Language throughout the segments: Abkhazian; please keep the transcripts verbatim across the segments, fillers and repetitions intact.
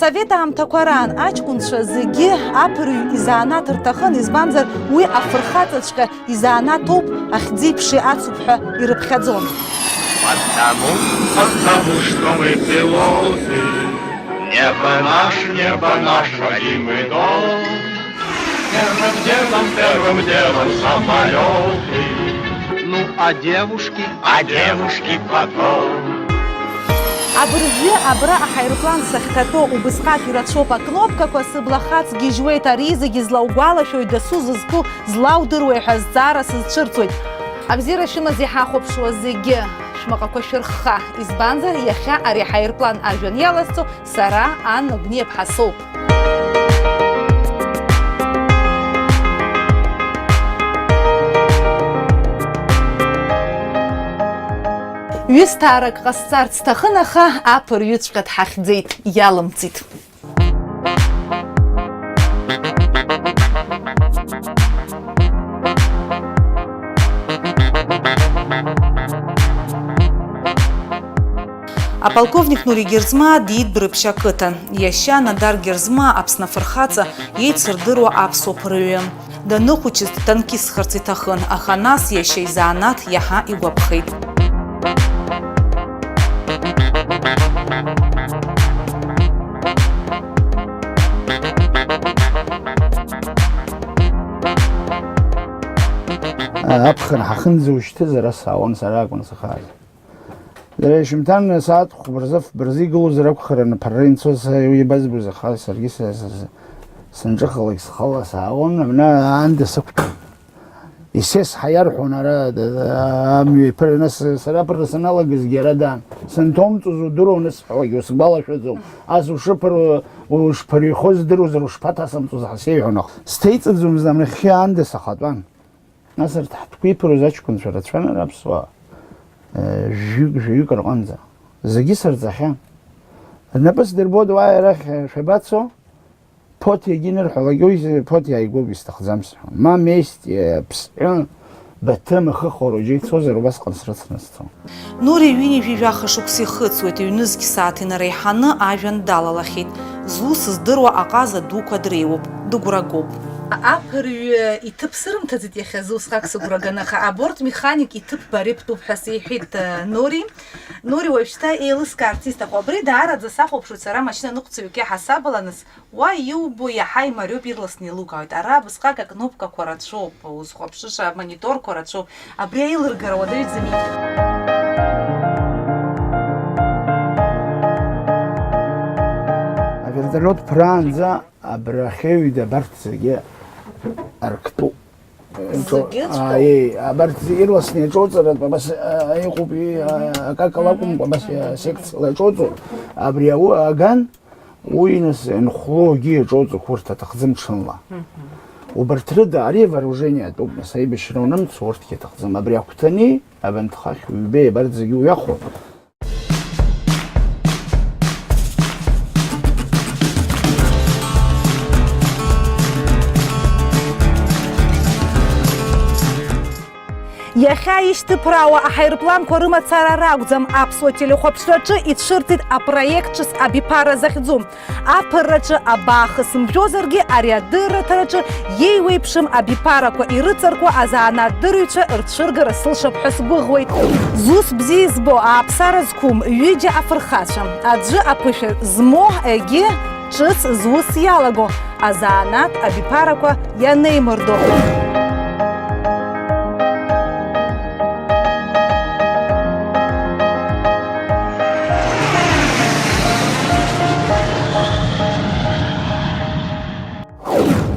Асовет аамҭақәа раан аҷкәынцәа зегьы аԥырҩ изанааҭ рҭахын, избанзар, уи афырхаҵаҵәҟьа изанааҭоуп, ахьӡи-ԥшеи ацуп ҳәа ирыԥхьаӡон. Потому, потому что мы пилоты. Небо наше, небо наше, родимый дом. Первым делом, первым делом самолёты. Ну, а девушки? А девушки потом. Абыржәы абра аҳаирплан сахьҭатәоу убысҟак ирацәоуп акнопкақәа, сыбла хацгьежьуеит, ари зегьы злаугәалашәои дасу зызку злаудыруеи ҳәа зҵаара сызцәырҵуеит. Абзиара шәымаз иҳахәаԥшуа зегьы, шәмаҟақәа шәырхха, избанзар, иахьа ари аҳаирплан ажәҩан иалазҵо сара, Анна Гәниаԥҳа соуп. Ҩысҭаарак ҟасҵарц сҭахын, аха аԥырҩыҵәҟьа дҳахьӡеит, иалымҵит. Аполковник Нури Герзмаа диит Дәрыԥшь ақыҭан. Иашьа Надар Герзмаа Аԥсны афырхаҵа, еицырдыруа аԥсуа ԥырҩы. Даныхәыҷыз дтанкистхарц иҭахын, аха нас иашьа изанааҭ иаҳа игәаԥхеит. Аԥхын ҳахынӡаушьҭыз ара саауан, сара акәын сахааз. Дара ишьымҭан асааҭ хәба рзы фба рзы игылозар акәхарын, аԥырра инцоз са уи ибазбоз, аха саргьы са, са, са, сынҿыхалак схала саауан, абна аанда сықәтәан. Исес ҳәа иарҳәон ара, д-, д-, амҩа иԥырны с-, сара аԥырра саналагазгьы ара даан. Санҭоумҵоз удыруан сҳәогьы, усгәалашәаӡом. Ас ушыԥыруа, ушԥырҩхоз здыруазар, ушԥаҭасымҵоз ҳәа сеиҳәон, аха сҭеиҵаӡомызт, абнахьы аанда сахатәан. Нас арҭ ҳтәқәа иԥыруаз аҷкәынцәа рацәан ара аԥсуаа, э, жәҩык, жәаҩык рҟынӡа. Зегьы сырҵахьан. Рнапы сдырбоит, уааи арахь, э, шәабацо? Ԥоҭиагьы инырҳәалак, уи зи-, Ԥоҭиа ааигәоуп, исҭахӡам сҳәон. Ма Мести, э, Ԥсҳәы, Баҭым, Ахы Хороџьа ицозар, убасҟан срыцны сцон. Нури ҩынҩажәи жәаха шықәса ихыҵуеит, ҩнызқь сааҭ инареиҳаны ажәҩан далалахьеит. Зус здыруа аҟаза дуқәа дреиуоуп, дыгәрагоуп. Аԥырҩы иҭыԥ сырымҭаӡеит иахьазы, усҟак сыгәра ганы, аха аборт механик иҭыԥ бареиԥтәуп ҳәа сеиҳәеит, э, Нури. Нури уажәшьҭа еилыскаарц исҭаху, абри даараӡа сахәаԥшуеит сара машьына ныҟәцаҩык иаҳасабала, нас уа иубо иаҳа имариоуп, ирласны еилукаауеит. Ара абысҟак акнопкақәа рацәоуп, узхәаԥшыша амониторқәа рацәоуп. Абри аилыргара уадаҩӡами? Авертолиот ԥраанӡа абрахьеҩ дабарҭ зегьы арктәуп. Зегьыҵәҟьоуп? Аиеи, абарҭ зегьы ирласны иаҿоуҵаратәы абас, а, иҟоуп, и-, а, акакала акәымкәа, абас, а, секциала иаҿоуҵоуп. Абри ауу аган, уи нас инхәлоугьы иаҿоуҵоуп урҭ аҭахӡы мҽынла. Мгм. Убарҭ рыда ари вооружение атәуп, нас аибашьра унымцо урҭгьы аҭахӡам. Абри агәҭани, абанҭ хахь ҩбеи абарҭ зегьы уҩахо. Иахьа ишьҭыԥраауа аҳаирпланқәа рымацара ракәӡам, аԥсуа телехәаԥшраҿы ицәырҵит апроект ҿыц абиԥара захьӡу. Аԥырраҿы абаа хысымжәозаргьы, ари адырраҭараҿы иеиуеиԥшым абиԥарақәа ирыҵаркуа азанааҭдырҩцәа рцәыргара сылшап ҳәа сгәыӷуеит. Зус бзиа избо, ааԥсара зқәым ҩыџьа афырхацәа, аӡәы аԥышәа змоу, егьи ҿыц зус иалаго, азанааҭ абиԥарақәа ианеимырдо.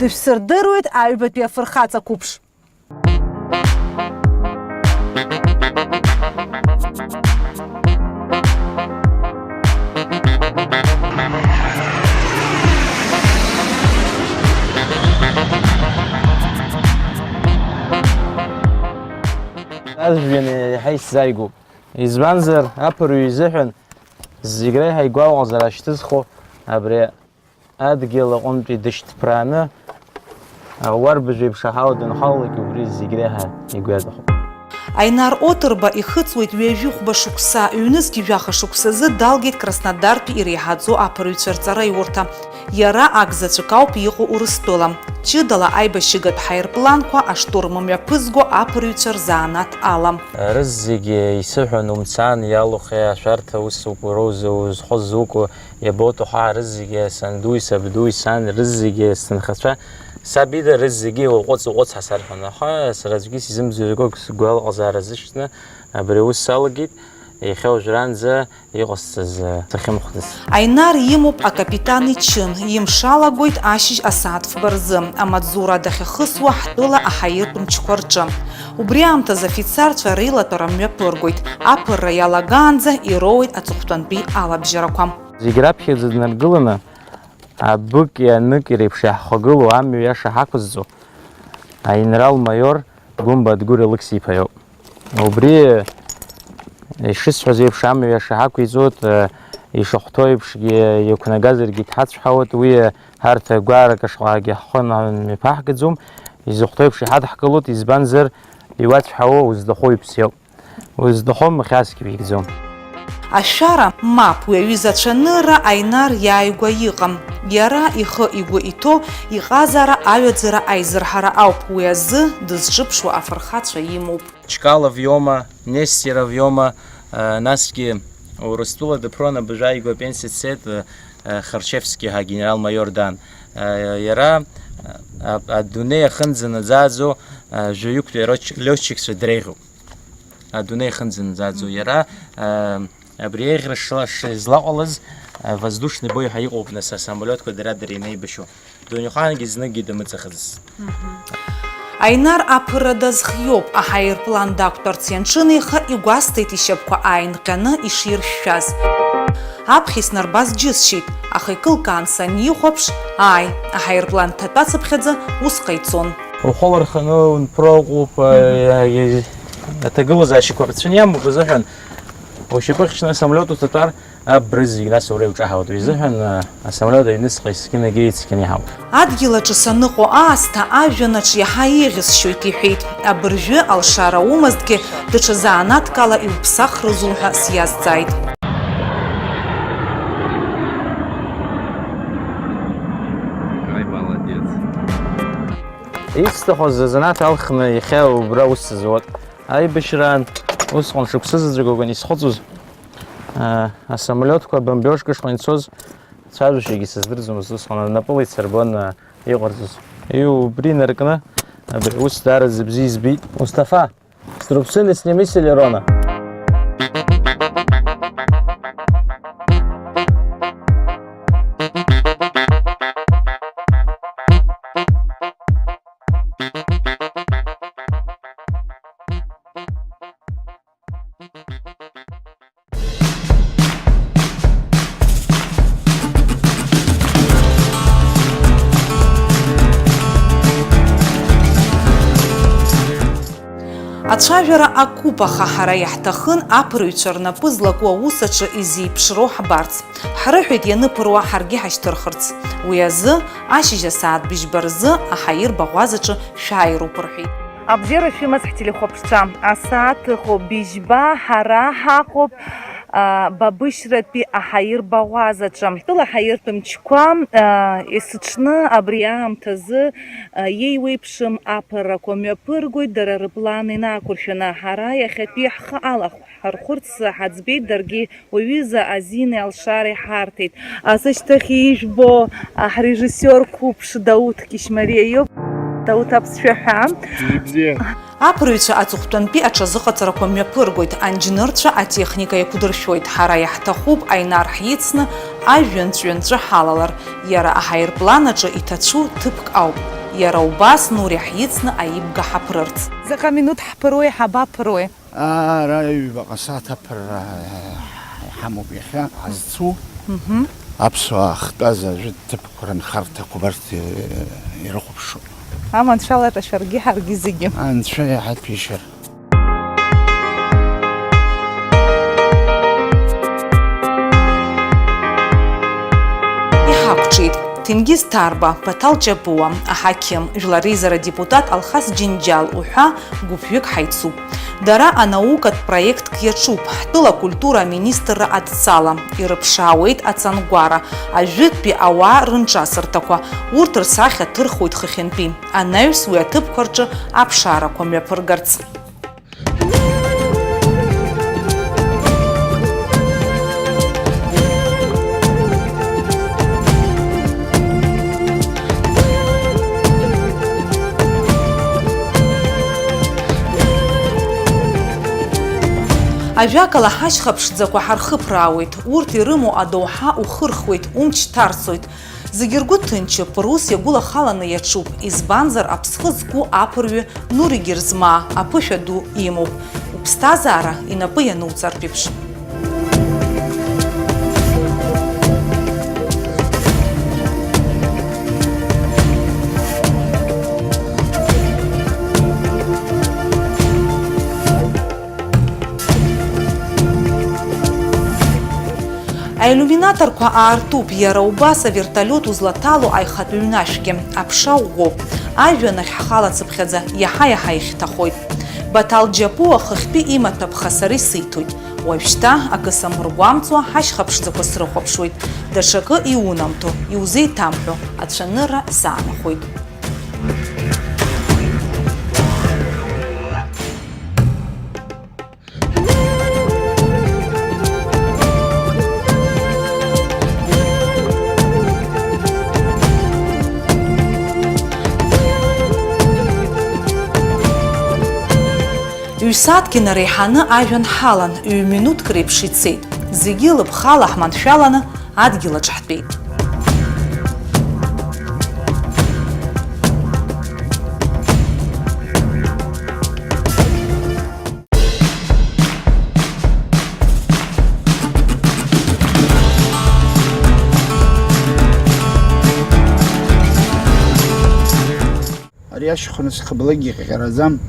Дышәсырдыруеит аҩбатәи афырхаҵа қәыԥш. Ажәҩан иаҳа исзааигәоуп. Избанзар, аԥырҩы изыҳәан зегь реиҳа игәаҟзар ашьҭызхуа абри адгьыл аҟынтәи дышьҭԥрааны, ауарбажә еиԥш аҳауа данҳалалак, убри зегь реиҳа игәы иаҭахуп. Аинар Отырба ихыҵуеит ҩажәи хәба шықәса, ҩнызқь жәаха шықәсазы далгеит Краснодартәи иреиҳаӡоу аԥырҩцәа рҵараиурҭа. Иара акзаҵәык ауп иҟоу Урыстәыла. Ҷыдала аибашьыгатә ҳаирпланқәа аштурм мҩаԥызго аԥырҩцәа рзанааҭ ала. Рызегьы исыҳәан, умцан, иалухи, ашәарҭа усуп, уара узы-, узхәыцуа, иабоуҭаху ҳәа рызегьы, сандуи, сабдуи, сан, рызегьы, сҭынхацәа, саб ида рызегьы уаҟәыҵ, уаҟәыҵ ҳәа сарҳәон. Аха сара аӡәгьы сизымӡырҩуа сгәалаҟазаара азышьҭны абри аус салагеит, иахьа уажәраанӡа иҟасҵаз, э, сахьымхәыцыз. Аинар имоуп акапитан ичын, имшалагоит ашьыжь асааҭ фба рзы, амаҵзура дахьахысуа ҳтәыла аҳаиртә мчқәа рҿы. Убри аамҭазы афицарцәа реилатәара мҩаԥыргоит, аԥырра иалагаанӡа ироуеит аҵыхәтәантәи алабжьарақәа. Зегь раԥхьаӡа днаргыланы, абыки аныки реиԥш иаҳхагылоу амҩа иаша ҳақәызҵо аинрал-маиор Гәымба Адгәыр Алықьса-иԥа иоуп. Убри, ишысҳәаз еиԥш, амҩа иаша ҳақәиҵоит, ишахәҭоу еиԥшгьы иақәнагазаргьы дҳацәҳауеит, уи ҳарҭ гәаарак ашҟагьы ҳхы мҩаԥаҳгаӡом, изыхәҭоу еиԥш иҳадҳкылоит, избанзар, иуацәҳауа узҭаху иԥсы иоуп. Узҭахым хьаасгьы бигӡом. Ашәара, мап, уи аҩыза ацәанырра Аинар иааигәа иҟам. Иара ихы игәы иҭоу иҟазаара аҩаӡара аизырҳара ауп, уи азы дызҿыԥшуа афырхацәа имоуп. Чкалов иоума, Нестеров иоума, э, насгьы Урыстәыла дыԥрон абыржәы ааигәа апенсиа дцеит, э, э, Харчевски ҳәа генерал-маиор дан. Э, иара, э, а-, адунеи ахынӡанаӡааӡо, э, жәаҩыктәи ароч-, лётчикцәа дреиӷьуп. Адунеи ахынӡанаӡааӡо иара, э, абри еиӷьра шла-, шизлаҟалаз, э, воздушный бой ҳәа иҟоуп, нас, асамолиотқәа дара-дара инеибашьуа. Дунеихаангьы зныкгьы дамыҵахыҵыз. Аинар аԥырра дазхиоуп, аҳаирплан дақәтәарц ианҿынеиха, игәасҭеит ишьапқәа ааинҟьаны иширшәшәаз. Аԥхьа иснарбаз џьысшьеит, аха икылкаан санихәаԥш, ааи, аҳаирплан дҭатәацыԥхьаӡа усҟа ицон. Ухы уарханы унԥыраҟәуп, э, э, аҭагылазаашьақәа рацәаны иамоуп азыҳәан, ушьапы хьчны асамолиот уҭатәар, абрызегь нас уара иуҿаҳауеит. Уи азыҳәан, э, асамолиот аҩныҵҟа ицқьаны, егьа ицқьаны иҳауп. Адгьыл аҿы саныҟоу аасҭа ажәҩан аҿы иаҳа еиӷьысшьоит, иҳәеит. Абыржәы алшара умазҭгьы, даҽа занааҭкала иуԥсахрызу ҳәа сиазҵааит. Ай, молодец. Исҭахыз азанааҭ алхны иахьа убра аус сызуеит. Аибашьраан усҟан шықәсазаҵәык акәын исхыҵуаз. Аа, асамолиотқәа бомбежка шҟа ицоз цәажәашьагьы сыздырӡомызт усҟан, рнапыла исырбон, аа, иҟарҵоз. Иу, убри инаркны, абри аус даараӡа бзиа избеит. Мусҭафа! Струбцины сними с элерона. Ацәажәара акуп, аха ҳара иаҳҭахын аԥырҩцәа рнапы злаку аус аҿы изеиԥшроу ҳбарц. Ҳрыҳәеит ианыԥыруа ҳаргьы ҳашьҭырхырц. Уи азы ашьыжь асааҭ быжьба рзы аҳаирба ӷәазаҿы шәааироуп рҳәеит. Абзиара шәымаз ҳтелехәаԥшцәа, асааҭ ыҟоуп быжьба, ҳара ҳаҟоуп, а, Бабышьратәи аҳаирба ӷәазаҿы. Тәыла ҳаиртә мчқәа, а, есыҽны абри аамҭазы, а, иеиуеиԥшым аԥыррақәа мҩаԥыргоит, дара рыплан инақәыршәаны. Ҳара иахьатәи ҳхы алахәҳархәырц ҳаӡбеит, даргьы уаҩыза азини алшареи ҳарҭеит. Асы шьҭахь ижәбо, а, ҳрежиссиор қәыԥш Дауҭ Кьышьмариа иоуп. Дауҭ аԥсшәа ҳәа. Бзиа, бзиа. Аԥырҩцәа аҵыхәтәантәи аҽазыҟаҵарақәа мҩаԥыргоит, анџьнырцәа атехника иақәдыршәоит, ҳара иаҳҭахуп Аинар ҳицны ажәҩан ҵәҩанҵәы ҳалалар, иара аҳаирплан аҿы иҭацәу ҭыԥк ауп, иара убас Нури ҳицны аибга ҳаԥрырц. Заҟа минуҭ ҳԥыруеи, ҳабаԥыруеи? Ара ҩбаҟа сааҭ аԥырра иҳамоуп иахьа ҳазцу. Мгм. Аԥсуаа ахтәаз ажәытә ҭыԥқәа рынхарҭақәа убарҭ, э, ирыхәаԥшуп. Аманшәалаҿ ашәаргьы ҳаргьы зегьы. Анцәа иаҳа иҭәеишьар. Иҳақәҿиеит. Ҭенгиз Ҭарба, Баҭал Ҷапуа, аҳақьым, жәлар реизара адепутат Алхас Џьынџьал уҳәа гәыԥҩык ҳаицуп. Дара анаукатә проектк иаҿуп, ҳтәыла акультура аминистрра адҵала. Ирыԥшаауеит ацангәара, ажәытәтәи ауаа рынҿасырҭақәа, урҭ рсахьа ҭырхуеит хыхьынтәи. Анаҩс уи аҭыԥқәа рҿы аԥшаарақәа мҩаԥыргарц. Ажәакала, ҳашьха ԥшӡақәа ҳархыԥраауеит, урҭ ирымоу адоуҳа ухырхуеит, умч ҭарҵоит. Зегьы ргәы ҭынчуп, рус иагәылахаланы иаҿуп, избанзар, аԥсхы зқәу аԥырҩы Нури Герзмаа аԥышәа ду имоуп, уԥсҭазаара инапы иануҵартә еиԥш. Аиллиуминаторқәа аартуп, иара убас авертолиот узлаҭало аихатә ҩнашәгьы. Аԥша ӷәӷәоуп. Ажәҩан ахь ҳхалацыԥхьаӡа иаҳа-иаҳа ихьҭахоит. Баҭал Џьапуа хыхьтәи имаҭәа ԥха сара исиҭоит. Уажәшьҭа, акы самыргәамҵуа, ҳашьха ԥшӡақәа срыхәаԥшуеит. Даҽакы иунамҭо, иузеиҭамҳәо ацәанырра саанахәоит. Ҩ-сааҭк инареиҳаны ажәҩан ҳалан, ҩ-минуҭк реиԥш ицеит. Зегьы лыԥхала ҳманшәаланы адгьыл аҿы ҳтәеит. Ари ашьхәа нас хыблакгьы ҟьаҟьараӡам,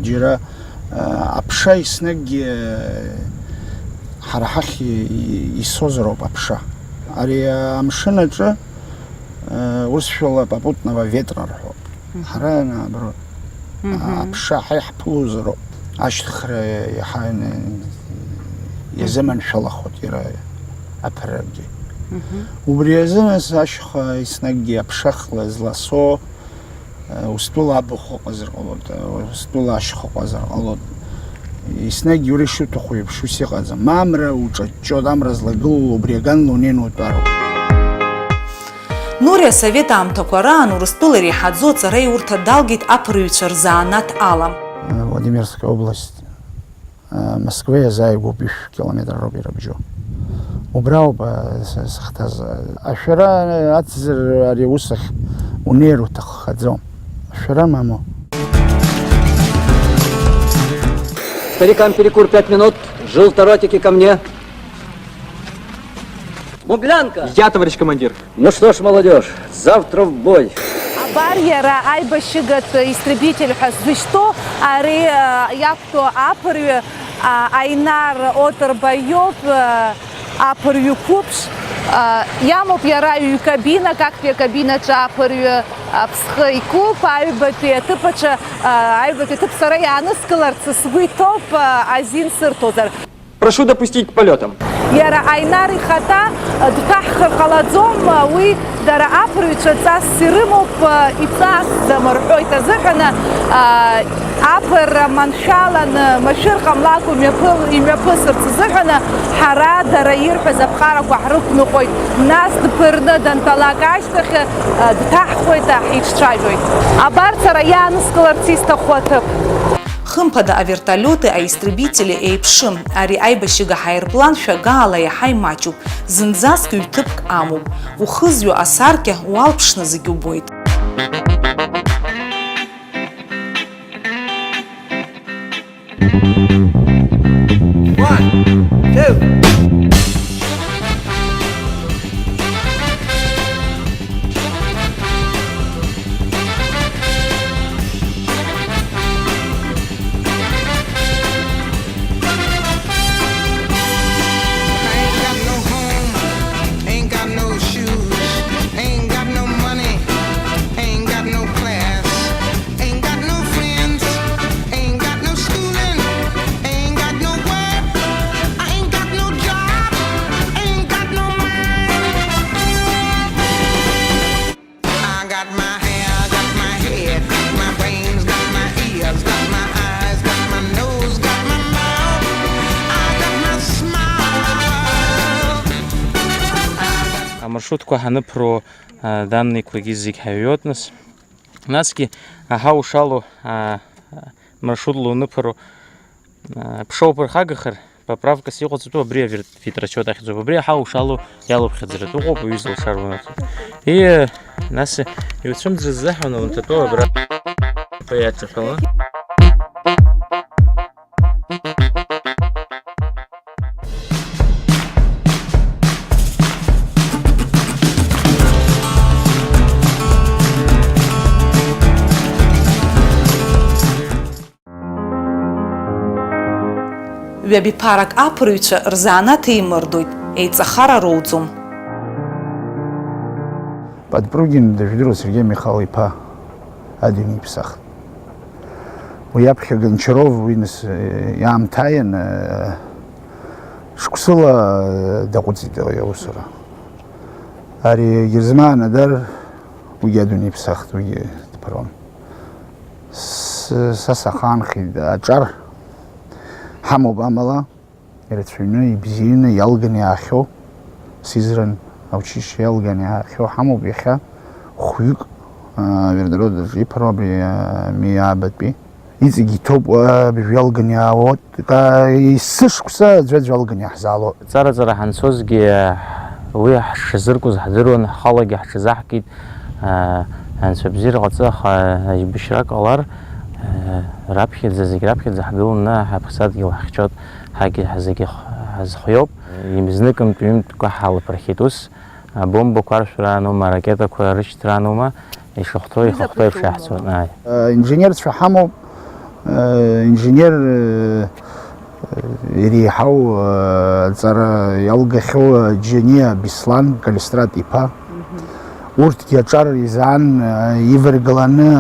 џьара, а, аԥша еснагьгьы, а, ҳара ҳахь и-, и-, исозароуп аԥша. Ари, а, амшын аҿы, а, урысшәала попутного ветра рҳәоит. Мгм. Ҳара, наоборот, мгм, а, аԥша ҳа иаҳԥылозароуп. Ашьҭыхра иаҳа ин-, иазыманшәалахоит иара аԥыррагьы. Мгм. Убри азы нас ашьха еснагьгьы аԥшахла зласо, Устәыла абахә ыҟазар ҟалоит, устәыла ашьха ыҟазар ҟалоит. Еснагь уара ишуҭаху еиԥш ус иҟаӡам. Амра уҿаҷҷоит, амра злагылоу убри аганла унеины утәароуп. Нури асовет аамҭақәа раан Урыстәыла иреиҳаӡоу аҵараиурҭа далгеит аԥырҩцәа рзанааҭ ала. Владимирская область. Москва иазааигәоуп, ишә километр роуп ирыбжьоу. Убра ауп, а, с-, сахьҭаз. Ашәара ацзар ари аус ахь унеир уҭаххаӡом. Ашәара мамоу. Старикам перекур пять минут, желторотики ко мне. Муглянка! Я, товарищ командир. Ну что ж, молодёжь, завтра в бой! Абар иара аибашьыгатә истребитель ҳәа ззышьҭоу ари, а, иақәтәоу аԥырҩы, а, Аинар Оҭырба иоуп, а, аԥырҩы қәыԥш, а, иамоуп иара ҩ-кабинак, актәи акабинаҿы аԥырҩы, а, ԥсхы икуп, аҩбатәи аҭыԥ аҿы, а, аҩбатәи аҭыԥ сара иааныскыларц сгәы иҭоуп, а, азин сырҭозар. Прошу допустить к полётам. Иара Аинар ихаҭа дҭаҳхыр ҟалаӡом, уи дара аԥырҩцәа ҵасс ирымоуп, иҵасӡам рҳәоит азыҳәаны, аԥырра маншәаланы, машәыр ҟамлакәа имҩаԥыл-, имҩаԥысырц азыҳәаны ҳара дара ирҳәаз аԥҟарақәа ҳрықәныҟәоит, нас дԥырны данҭалак ашьҭахь, дҭаҳхуеит, ҳиҿцәажәоит. Абарҭ сара иааныскыларц исҭаху аҭыԥ. Хымԥада, авертолиоти аистребители еиԥшым. Ари аибашьыга ҳаирплан шәагаала иаҳа имаҷуп, зынӡаск ҩ-ҭыԥк амоуп. Ухызҩо асаркьа уалԥшны зегь убоит. One, two. I ain't got no home, ain't got no shoes, ain't got no Маршрутқәа ҳаныԥыруа, а, данныйқәагьы зегь ҳаҩуеит нас. Насгьы, аҳа ушалоу, а, маршрутла уныԥыруа, а, ԥша уԥырхагахар, поправкас иҟаҵатәу абри авирт-, витрачиот ахьӡуп. Абри аҳа ушалоу иалоуп хьыӡратә ыҟоуп, уҩыза лшар унаҭоит. И, нас иуцәымӡыз ззаҳәан унҭатәоу абра. Иаҿашәала. Ҩаби ԥарак аԥырҩцәа рзанааҭ еимырдоит, еиҵахара роуӡом. Подпрыгин дыжәдыруа Сергеи Михал-иԥа адунеи иԥсахт. Уи аԥхьа Гончаров уи нас, э, иаамҭаиан, э, шықәсыла, э, даҟәыҵит уи аусура. Ари Герзман Адар, уигьы адунеи иԥсахт, уигьы дԥырон. С-, са сахаанхеит, аҿар ҳамоуп амала. Ирацәаҩны, ибзианы иалганы иаахьоу, сизран аучилище иалганы иаахьоу ҳамоуп иахьа хәҩык, а, вертолет аҿы иԥыруа абри, а, Миаабатәи. Иҵегь иҭоуп, а, абыржә иалганы иаауеит, а, есышықәса аӡәаӡәа алганы иаҳзаалоит. Ҵара-ҵара ҳанцозгьы, а, уи ҳшазыркуз ҳдыруан, ҳхалагьы ҳҽазаҳкит, а, анцәа бзиара ҟаҵа, аха аибашьра ҟалар, а, раԥхьаӡа, зегь раԥхьаӡа ҳгыланы ҳаԥсадгьыл ҳахьчоит. Ҳагьы зегьы х-, ҳазхиоуп. Имзныкымтә ҩынтәқәа ҳалаԥырхьеит ус, абомбақәа аршәра анума, аракетақәа рышьҭра анума, ишахәҭоу, ихахәҭоу еиԥш иаҳцоит. Ааи. Инженерцәа ҳамоуп, инженер, иреиҳау, аҵара иалгахьоу Џьениа Беслан Калистрат иԥа. Урҭгьы аҿар изаан, иваргаланы,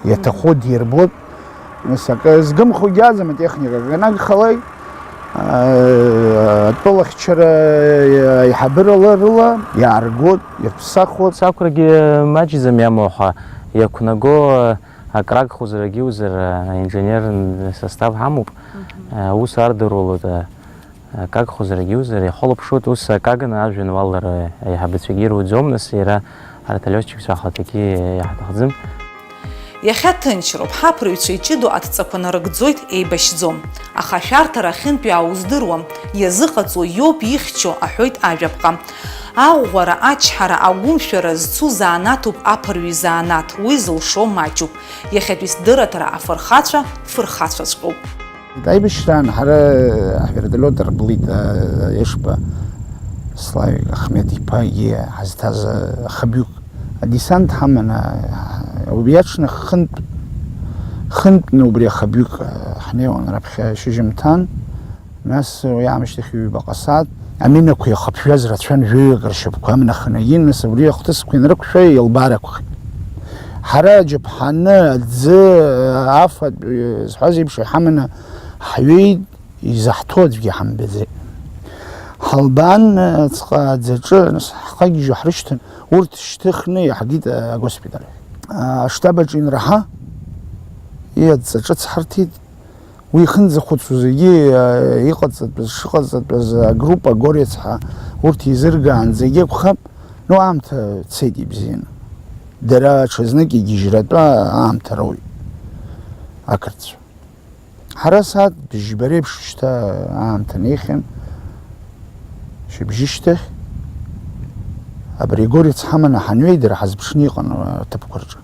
иаҭаху дирбоит. Нас акы згымхогьы аӡам атехника, акы нагхалак, аа, атәылахьчара аиҳабыра рыла иааргоит, ирԥсахуеит. Сақәрагьы маҷӡам иамоу, аха иақәнаго, акрагхозар, акгьы акәзар, аинженерный состав ҳамоуп. Мгм. Аус ардыруалоит, акагхозар, акгьы акәзар, иахылаԥшуеит, ус акаганы ажәҩан уалар аиҳабацәагьы ируӡом, нас иара арҭ алиотчикцәа ахаҭагьы иаҳҭахӡам. Иахьа ҭынчроуп, ҳаԥырҩцәа иҷыдоу адҵақәа нарыгӡоит, еибашьӡом. Аха ашәарҭара ахьынтәиаау уздыруам, иазыҟаҵоу иоуп ихьчо, аҳәоит ажәаԥҟа. Аӷәӷәара, ачҳара, агәымшәара зцу заанаҭуп аԥырҩы изаанаҭ, уи зылшо маҷуп. Иахьатәи сдырраҭара афырхацәа фырхацәаҵәҟьоуп. Аибашьраан ҳара ҳвертолиот рблит, а, Ешба Славик Ахмед иԥа егьи ҳазҭаз, а, хабҩык. Адесант ҳаман, а, убри аҽны хынтә, хынтәны убри ахабҩык, а, ҳнеиуан раԥхьа шьыжьымҭан, нас уи аамышьҭахь ҩбаҟа сааҭ. Аминақәа иахыԥжәаз рацәан, жәаҩык ршьапқәа амнаханы ин, нас абри ахҭысқәа инрықәшәа иалбаарақәхеит. Ҳара аџьаԥҳаны аӡы, афатә, зҳәаз еиԥш, иҳаманы ҳҩеит, изаҳҭо аӡәгьы ҳамбаӡеит. Ҳалбаан, ҵҟа аӡаҿы, нас ҳхагьежьы ҳрышьҭан, урҭ шьҭыхны иаҳгеит агоспиталь. Аштаб аҿы инраҳа, иаҵаҿыц ҳарҭеит. Уи ихынӡахәыцуа зегьы, а, иҟаҵатәыз, шыҟаҵатәыз, агруппа Горец ҳәа урҭ еизыргаанӡагьы акәхап, ну, аамҭа цеит ибзианы. Дара аҽазнык игьежьратәы аамҭа роуит ақырҭцәа. Ҳара сааҭ быжьба реиԥш шьҭа аамҭа неихьан. Шьыбжьышьҭахь абри Горец ҳаманы ҳанҩеидара ҳазԥшны иҟан аҭыԥқәа рҿы.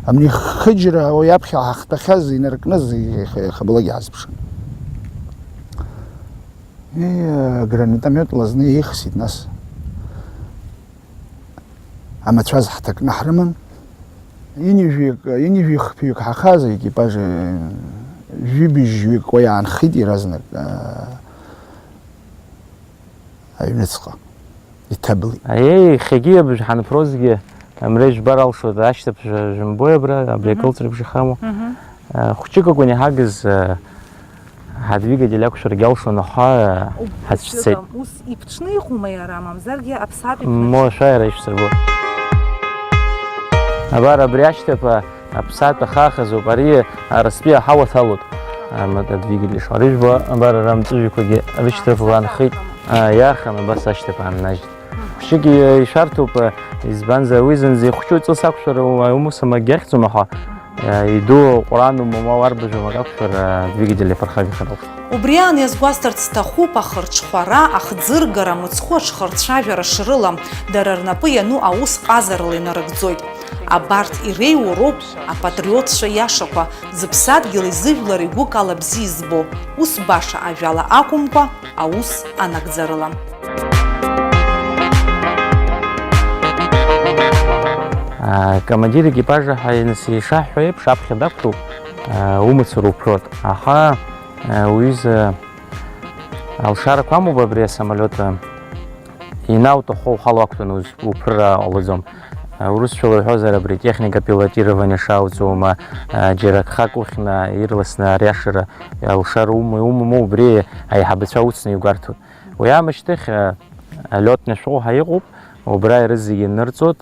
Абни хыџьара уи аԥхьа ҳахтәахьаз инаркны ихы-, ихабалагьы ҳазԥшын. Ии, гранатометла зны еихсит нас. Амацәаз ҳҭакны ҳрыман. Ҩынҩажәик, ҩынҩажәи хԥаҩык ҳахаз аекипаж, жәибжьҩык уа иаанхеит иаразнак, аа, аҩныҵҟа, иҭаблит. Аиеи, иахьагьы абыржә ҳанԥрозгьы, амреи жәбар алшоит, ашьҭыбжь жәымбои абра, абри Мгм. акылҵра бжахаму? Мгм. Хәҷык акәын иҳагыз, ҳадвигатель ақәшәаргьы алшон, аха ҳацәцеит. Ус иԥҽны иҟоума иара, мамзаргьы аԥсаатә иԥны? Мошәа иара ишәсырбо. Абар абри ашьҭаԥа аԥсаатә ахаахазоуп, ари арыстәи аҳауа ҭалоит. Аматә адвигатель ишо. Ари жәбо, абар ара амҵәыжәҩақәагьы рышьҭыԥ ланхеит. Иаханы абас ашьҭаԥа ааннажьит. Ԥшьык ишәарҭоуп, избанзар, уи зынӡа ихәҷу ҵыс ақәшәар умусамагь иахьӡом, аха иду ҟәраанума, ма уарбажәума акы акәшәар, адвигатель иаԥырхагахар ауп. Убри аан иазгәасҭарц сҭахуп, ахырҽхәара, ахӡыргара, мыцхәы аҽхырцәажәара шрылам, дара рнапы иану аус ҟазарыла инарыгӡоит. Абарҭ иреиуоу роуп апатриотцәа иашақәа, зыԥсадгьыли зыжәлари гәыкала бзиа избо, ус баша ажәала акәымкәа, аус анагӡарыла. Акомандир екипажа ҳәа ишаҳҳәо еиԥш, аԥхьа дақәтәоуп, умацара уԥрот. Аха уҩыза алшарақәа амоуп абри асамолиот. Инауҭаху ухала уақәтәаны уз-, уԥырра ҟалаӡом. Урысшәала уҳәозар, абри техника пилотирование шауҵоума, џьара гхак ухьны ирласны ариашара алшара ума-, иумоума, убри аиҳабацәа уцны иугәарҭоит. Уи аамышьҭахь, алётный шәҟәы ҳәа иҟоуп, убра ирызегьы инырҵоит,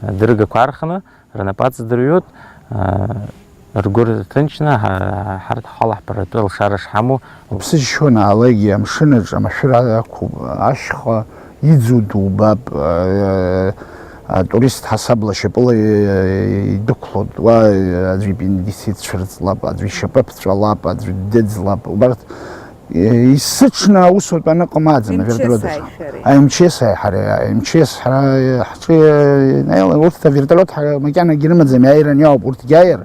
адыргақәа архны, рнапы аҵадырҩоит, ргәы рҭынчны, ҳа-, ҳарҭ ҳхала ҳбаратәы алшара шҳамоу. Уԥсы зшьуанаалакгьы амшын аҿы амашәыр ақәуп, ашьха иӡу дубап, атурист ҳасабла шьапыла идәықәлоит, уа аӡәы ипендицит цәырҵлап, аӡәы ишьапы ԥҵәалап, аӡәы дыӡлап, убарҭ Исыҽны аусутә аныҟамлаӡам, МЧС авертолиот аҿы. Аишәареи? А, МЧС аиҳареи, а, МЧС ҳара, ҳҿы, наила, урҭ авертолиот ҳара макьанагьы рымаӡам, иааираны иоуп, урҭгьы ааир.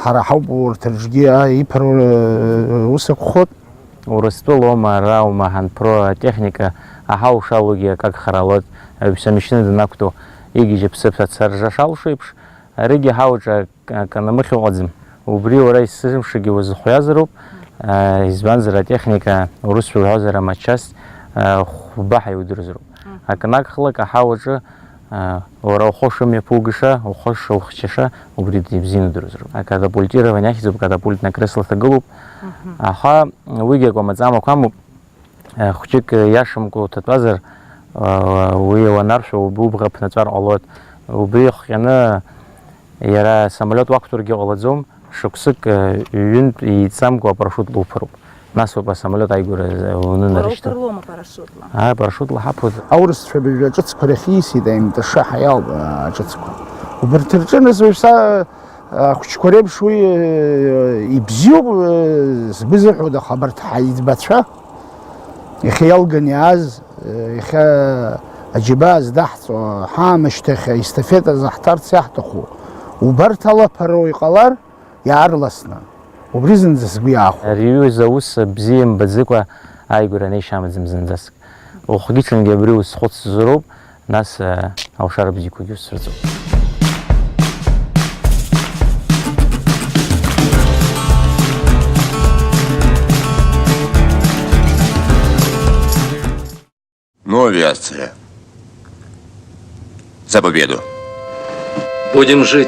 Ҳара ҳауп урҭ рҿгьы, а, иԥыруа, э, ус акәхоит. Урыстәыла аума, ара аума ҳанԥро атехника аҳау шалугьы акагхара алоит, аҩԥса мишьны данақәтәоу, игьежь аԥсыԥ ацаржа шалшо еиԥш, аригьы ҳауаҿ акы анамыхьо ыҟаӡам. Убри уара есымшагьы уазыхәҩазароуп, избанзар, атехника, урысшәа уҳәозар, аматчасть, хәба ҳәа иудыруазароуп. Мгм. Акы анагхалак аҳауаҿы, уара ухы шымҩаԥугаша, ухы шухьчаша, убри ибзианы удыруазароуп. Акатапультирование ахьӡуп, катапультное кресло ҭагылоуп. Мгм. Аха уигьы акәамаҵамақәа амоуп. Хәҷык иашамкәа уҭатәазар, уи уанаршәа уб-, убӷа ԥнаҵәар ҟалоит. Убри ихҟьаны иара асамолиот уақәтәаргьы ҟалаӡом, шықәсык ҩынтә еиҵамкәа апарашутла уԥыруп. Нас ауп асамолиот ааигәара унынарышьҭуа. Уара уԥырлома парашутла? Ааи, парашутла ҳаԥуеит. Аурысцәа абыржәы аҿыцқәа рахь иисит, аимташа ҳәа иалоуп, аҿыцқәа. Убарҭ рҿы нас уажә са Ахәыҷқәа реиԥш уи, э, ибзиоуп, э, сгәы изыҳәоит, аха абарҭ ҳаиҵбацәа, иахьа иалганы иааз, э, иахьа аџьабаа здаҳҵо, ҳаамышьҭахь аестафета заҳҭарц иаҳҭаху, убарҭ алаԥароу иҟалар, иаарласны, убри зынӡа сгәы иаахәоит. Ари аҩыза аус бзиа мбаӡакәа ааигәара анеишьа амаӡам зынӡаск. Ухгьы-ҽынгьы абри узхәыцзароуп, нас, э, алшара бзиақәагьы узцәырҵуп. Ну, авиация. За победу! Будем жить,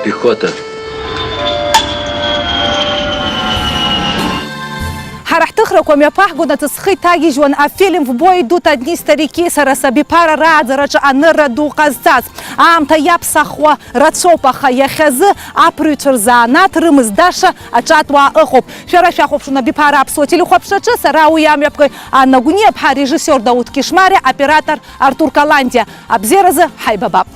пехота! Ҳара ҳҭыхрақәа мҩаԥаҳгон, аҵысхы иҭагьежьуан афильм «В бой идут одни старики», сара сабиԥара рааӡараҿы анырра ду ҟазҵаз. Аамҭа иаԥсахуа рацәоуп, аха иахьазы аԥырҩцәа рзанааҭ рымыздаша аҿатуаа ыҟоуп. Шәара шәахәаԥшуан абиԥара аԥсуа телехәаԥшраҿы, сара уи амҩаԥгаҩ Анна Гәниаԥҳа, арежиссиор Дауҭ Кишмариа, аоператор Артур Каландиа. Абзиаразы ҳаибабап.